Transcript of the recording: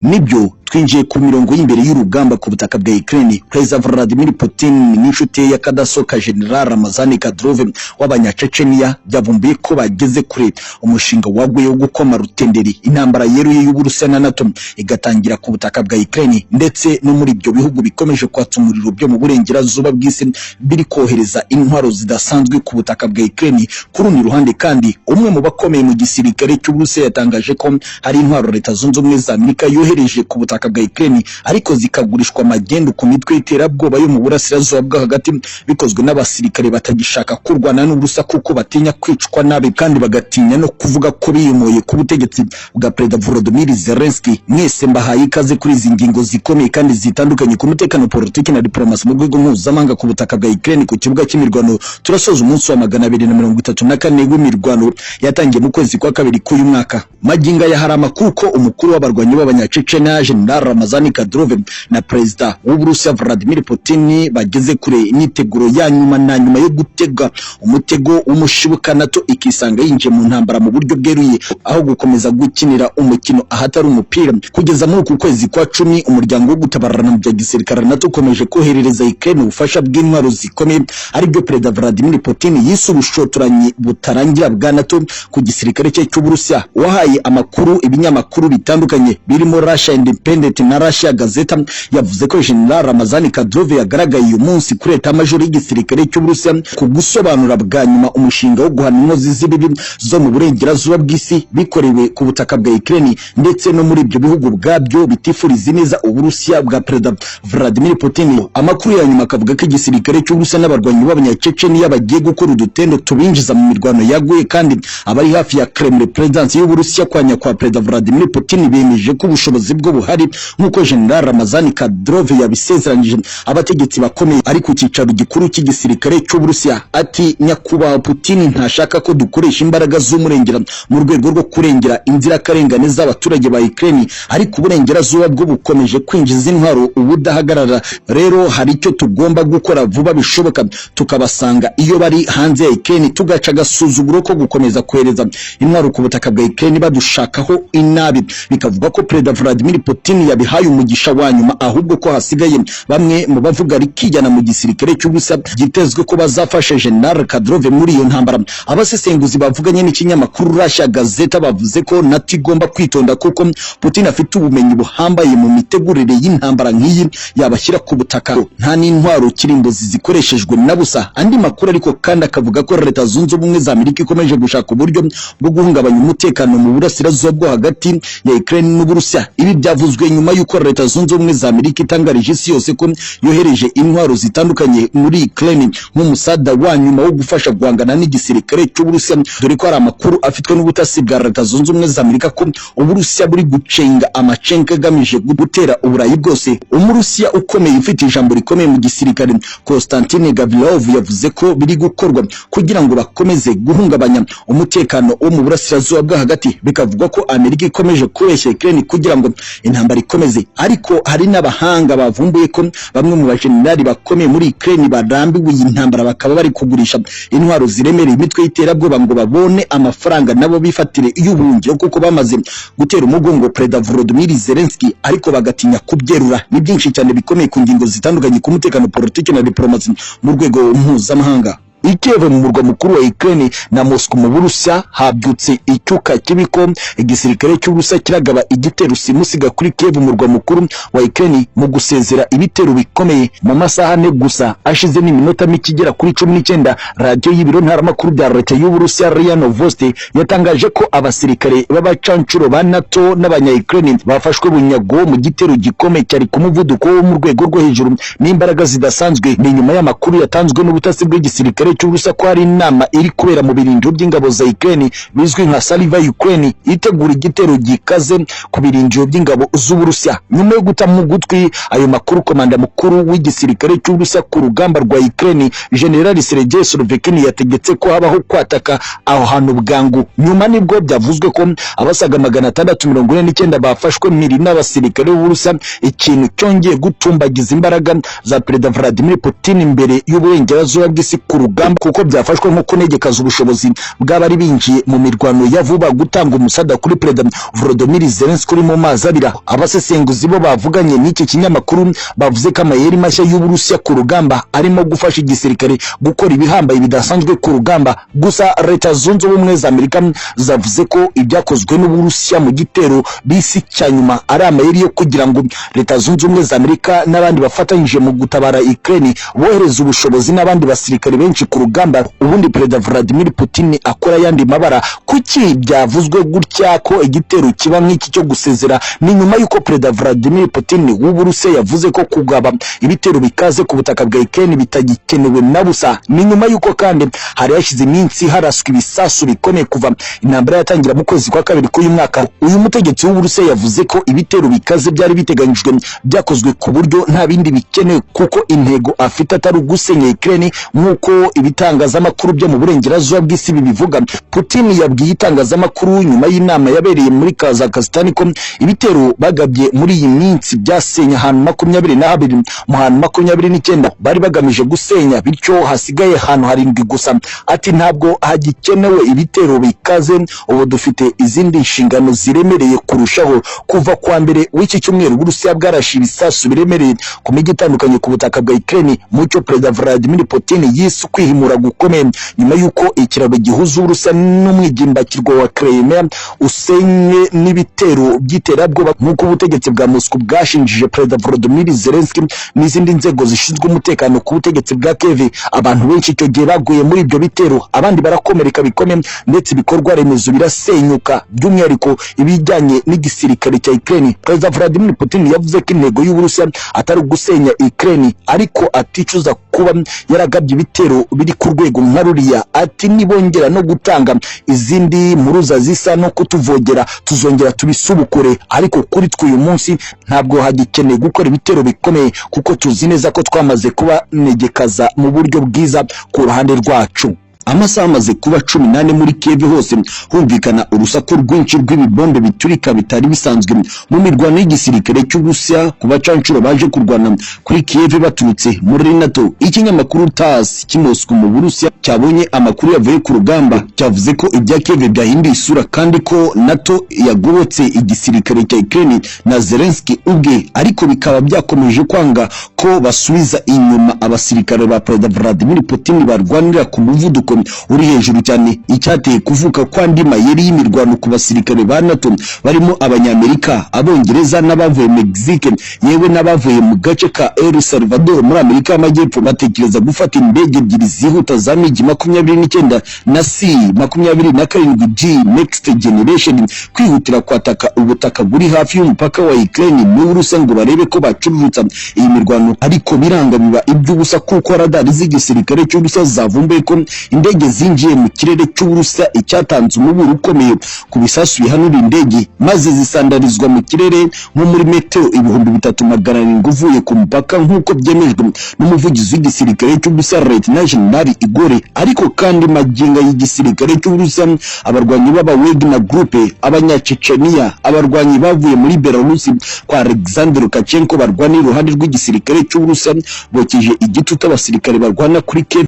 Nibyo, twinjiye ku mirongo y'imbere y'urugamba ku butaka bwa Ukraine. Perezida Vladimir Putin n'inshuti ye y'akadasohoka General Ramzan Kadyrov w'Abanyacecenia byavumbuye ko bageze kure umushinga waguye wo gukoma rutenderi intambara yeruye y'Uburusiya na NATO igatangira ku butaka bwa Ukraine, ndetse no muri ibyo bihugu bikomeje kwatsa umuriro byo mu burengerazuba bw'isi biri kohereza intwaro zidasanzwe ku butaka bwa Ukraine. Ku rundi ruhande kandi, umwe mu bakomeye mu gisirikare cy'Uburusiya yatangaje ko hari intwaro Leta Zunze Ubumwe za Amerika yohereje ku butaka bwa Ukraine, ariko zikagurishwa magendu ku mitwe y'iterabwoba yo mu burasirazuba bwo hagati, bikozwe n'abasirikare batagishaka kurwana n'Uburusiya kuko batinya kwicwa nabi kandi bagatinya no kuvuga ko biyomoye ku butegetsi bwa Perezida Volodymyr Zelensky. Mwese mbahaye ikaze kuri izi ngingo zikomeye kandi zitandukanye ku mutekano, politiki na diplomasi mu rwego mpuzamahanga. Ku butaka bwa Ukraine, ku kibuga cy'imirwano, turasoza umunsi wa 234 w'imirwano yatangiye mu kwezi kwa kabiri k'uyu mwaka. Magingo aya hari amakuru ko umukuru w'abarwanyi b'Abanyacecenia, General Ramzan Kadyrov, na Perezida w'Uburusiya Vladimir Putin bageze kure imyiteguro ya nyuma na nyuma yo gutega umutego w'umushibuka, NATO ikisanga yinjiye mu ntambara mu buryo bweruye aho gukomeza gukinira umukino ahatari umupira. Kugeza muri uku kwezi kwa 10, umuryango wo gutabarana mu bya gisirikare NATO ukomeje koherereza Ukraine ubufasha bw'intwaro zikomeye, aribyo Perezida Vladimir Putin yise ubushotoranyi butarangira bwa NATO ku gisirikare cye cy'Uburusiya. Wahaye amakuru ibinyamakuru bitandukanye birimo Russia Independent na Russia Gazeta yavuze ko General Ramzan Kadyrov yagaragaye uyu munsi kuri état-major y'igisirikare cy'Uburusiya ku gusobanura bwa nyuma umushinga wo guhana inkozi z'ibibi zo mu burengerazuba bw'isi bikorewe ku butaka bwa Ukraine, ndetse no muri ibyo bihugu ubwabyo bitifuriza neza Uburusiya bwa Perezida Vladimir Putin. Amakuru ya nyuma akavuga ko igisirikare cy'Uburusiya n'abarwanyi b'Abanyacecenia bagiye gukora udutendo tubinjiza mu mirwano yaguye, kandi abari hafi ya Kremlin, Perezidansi y'Uburusiya kwa nyakubahwa Perezida Vladimir Putin, bemeje ko ubushobozi bwo buhari nk'uko General Ramzan Kadyrov yabisezeranyije abategetsi bakomeye ari ku cyicaro gikuru cy'igisirikare cy'Uburusiya. Ati: "Nyakubahwa Putin ntashaka ko dukoresha imbaraga z'umurengera mu rwego rwo kurengera inzirakarengane z'abaturage ba Ukraine, ariko uburengerazuba bwo bukomeje kwinjiza intwaro ubudahagarara. Rero hari icyo tugomba gukora vuba bishoboka, tukabasanga iyo bari hanze ya Ukraine, tugaca agasuzuguro ko gukomeza kohereza intwaro ku butaka bwa Ukraine badushakaho inabi." Bikavuga ko Perezida Vladimir Putin yabihaye umugisha wa nyuma, ahubwo ko hasigaye bamwe mu bavuga rikijyana mu gisirikare cy'Uburusiya byitezwe ko bazafasha General Kadyrov muri iyo ntambara. Abasesenguzi bavuganye n'ikinyamakuru Russia Gazeta bavuze ko NATO igomba kwitonda kuko Putin afite ubumenyi buhambaye mu mitegurire y'intambara nk'iyi yabashyira ku butaka nta n'intwaro kirimbuzi zikoreshejwe na busa. Andi makuru ariko kandi akavuga ko Leta Zunze Ubumwe za Amerika ikomeje gushaka uburyo bwo guhungabanya umutekano mu burasirazuba bwo hagati ya Ukraine n'Uburusiya. Ibi byavuzwe nyuma y'uko Leta Zunze Ubumwe za Amerika itangarije isi yose ko yohereje intwaro zitandukanye muri Ukraine nk'umusada wa nyuma wo gufasha guhangana n'igisirikare cy'Uburusiya, dore ko hari amakuru afitwe n'ubutasi bwa Leta Zunze Ubumwe za Amerika ko Uburusiya buri gucenga amacenga agamije gutera Uburayi bwose. Umurusiya ukomeye ufite ijambo rikomeye mu gisirikare, Konstantin Gavrilov, yavuze ko biri gukorwa kugira ngo bakomeze guhungabanya umutekano wo mu burasirazuba bwo hagati. Bikavugwa ko Amerika ikomeje kubeshya Ukraine kugira ngo intambara ikomeze, ariko hari n'abahanga bavumbuye ko bamwe mu bajenerali bakomeye muri Ukraine barambiwe iyi ntambara, bakaba bari kugurisha intwaro ziremereye imitwe y'iterabwoba ngo babone amafaranga nabo bifatire iy'ubuhungiro, kuko bamaze gutera umugongo Perezida Volodymyr Zelensky ariko bagatinya kubyerura. Ni byinshi cyane bikomeye ku ngingo zitandukanye ku mutekano, politiki na diplomasi mu rwego mpuzamahanga. I Kiev, mu murwa mukuru wa Ukraine, na Moscow mu Burusiya, habyutse icyuka kibi ko igisirikare cy'Uburusiya kiragaba igitero simusiga kuri Kiev, umurwa mukuru wa Ukraine, mu gusezera ibitero bikomeye. Mu masaha 4 gusa ashize n'iminota mike igera kuri 19, radiyo y'ibiro ntaramakuru bya leta y'Uburusiya, RIA Novosti, yatangaje ko abasirikare b'abacancuro ba NATO n'abanya Ukraine bafashwe bunyago mu gitero gikomeye cyari ku muvuduko wo mu rwego rwo hejuru n'imbaraga zidasanzwe. Ni nyuma y'amakuru yatanzwe n'ubutasi bw'igisirikare cy'Uburusiya ko hari inama iri kubera mu birindiro by'ingabo za Ukraine bizwi nka Slava Ukraine, itegura igitero gikaze ku birindiro by'ingabo z'Uburusiya. Nyuma yo guta mu gutwi ayo makuru, komanda mukuru w'igisirikare cy'Uburusiya ku rugamba rwa Ukraine, General Sergei Surovikin, yategetse ko habaho kwataka aho hantu bwangu. Nyuma nibwo byavuzwe ko abasaga 649 bafashwe mpiri n'abasirikare b'Uburusiya, ikintu cyongeye gutumbagiza imbaraga za Perezida Vladimir Putin imbere y'uburengerazuba bw'isi ku rugamba. rugamba, kuko byafashwe nko kunegekaza ubushobozi bw'abari binjiye mu mirwano ya vuba gutanga umusada kuri Perezida Volodymyr Zelensky uri mu mazi abira. Abasesenguzi bo bavuganye n'iki kinyamakuru bavuze ko amayeri mashya y'Uburusiya ku rugamba arimo gufasha igisirikare gukora ibihambaye bidasanzwe ku rugamba. Gusa Leta Zunze Ubumwe za Amerika zavuze ko ibyakozwe n'Uburusiya mu gitero bisi cya nyuma ari amayeri yo kugira ngo Leta Zunze Ubumwe za Amerika n'abandi bafatanyije mu gutabara Ukraine bohereza ubushobozi n'abandi basirikare benshi ku rugamba, ubundi Perezida Vladimir Putin akora ayandi mabara. Kuki byavuzwe gutya ko igitero kiba nk'iki cyo gusezera? Ni nyuma y'uko Perezida Vladimir Putin w'Uburusiya yavuze ko kugaba ibitero bikaze ku butaka bwa Ukraine bitagikenewe na busa. Ni nyuma y'uko kandi hari hashize iminsi haraswa ibisasu bikomeye kuva intambara yatangira mu kwezi kwa kabiri k'uyu mwaka. Uyu mutegetsi w'Uburusiya yavuze ko ibitero bikaze byari biteganyijwe byakozwe ku buryo nta bindi bikenewe, kuko intego afite atari ugusenya Ukraine nk'uko ibitangazamakuru byo mu burengerazuba bw'isi bibivuga. Putin yabwiye itangazamakuru nyuma y'inama yabereye muri Kazakhstan ko ibitero bagabye muri iyi minsi byasenye ahantu 22 mu hantu 29 bari bagamije gusenya, bityo hasigaye ahantu harindwi gusa. Ati: "Ntabwo hagikenewe ibitero bikaze, ubu dufite izindi nshingano ziremereye kurushaho." Kuva kwa mbere w'iki cyumweru, Uburusiya bwarashe ibisasu biremereye ku mijyi itandukanye ku butaka bwa Ukraine, mucyo Perezida Vladimir Putin yise ukwihimura gukomeye, nyuma y'uko ikiraro gihuza Uburusiya n'umwigimbakirwa wa Crimea usenye n'ibitero by'iterabwoba, nk'uko ubutegetsi bwa Moscow bwashinjije Perezida Volodymyr Zelensky n'izindi nzego zishinzwe umutekano ku butegetsi bwa Kiev. Abantu benshi icyo gihe baguye muri ibyo bitero, abandi barakomereka bikomeye, ndetse ibikorwa remezo birasenyuka, by'umwihariko ibijyanye n'igisirikare cya Ukraine. Perezida Vladimir Putin yavuze ko intego y'Uburusiya atari ugusenya Ukraine, ariko aticuza kuba yaragabye ibitero biri ku rwego nka ruriya. Ati: "Nibongera no gutanga izindi mpuruza zisa no kutuvogera, tuzongera tubisubukure, ariko kuri twe uyu munsi ntabwo hagikeneye gukora ibitero bikomeye, kuko tuzi neza ko twamaze kubanegekaza mu buryo bwiza ku ruhande rwacu." Amasaha amaze kuba 14 muri Kiev hose humvikana urusaku rwinshi rw'ibibombe biturika bitari bisanzwe mu mirwano y'igisirikare cy'Uburusiya ku bacanshuro baje kurwana kuri Kiev baturutse muri NATO. Ikinyamakuru TASS cy'i Moscow mu Burusiya cyabonye amakuru yavuye ku rugamba cyavuze ko ibya Kiev byahinduye isura, kandi ko NATO yagobotse igisirikare cya Ukraine na Zelensky ubwe, ariko bikaba byakomeje kwanga ko basubiza inyuma abasirikare ba Perezida Vladimir Putin barwanira ku muvuduko uri hejuru cyane. Icyateye kuvuka kw'andi mayeri y'imirwano ku basirikare ba NATO barimo Abanyamerika, Abongereza n'abavuye Mexique, yewe n'abavuye mu gace ka El Salvador muri Amerika y'Amajyepfo, batekereza gufata indege ebyiri zihuta za MiG 29 na C 27 G Next Generation, kwihutira kwataka ubutaka buri hafi y'umupaka wa Ukraine n'Uburusiya ngo barebe ko bacururutsa iyi mirwano, ariko biranga biba iby'ubusa, kuko radari z'igisirikare cy'Uburusiya zavumbuye ko indege zinjiye mu kirere cy'Uburusiya, icyatanze umuburo ukomeye ku bisasu bihanura indege, maze zisandarizwa mu kirere nko muri metero 3700 uvuye ku mupaka, nk'uko byemejwe n'umuvugizi w'igisirikare cy'Uburusiya, Lieutenant General Igor. Ariko kandi magingo y'igisirikare cy'Uburusiya, abarwanyi b'aba Wagner Group, Abanyachechenia, abarwanyi bavuye muri Belarus kwa Alexander Lukashenko barwanira iruhande rw'igisirikare cy'Uburusiya bokeje igitutu abasirikare barwana kuri Kiev.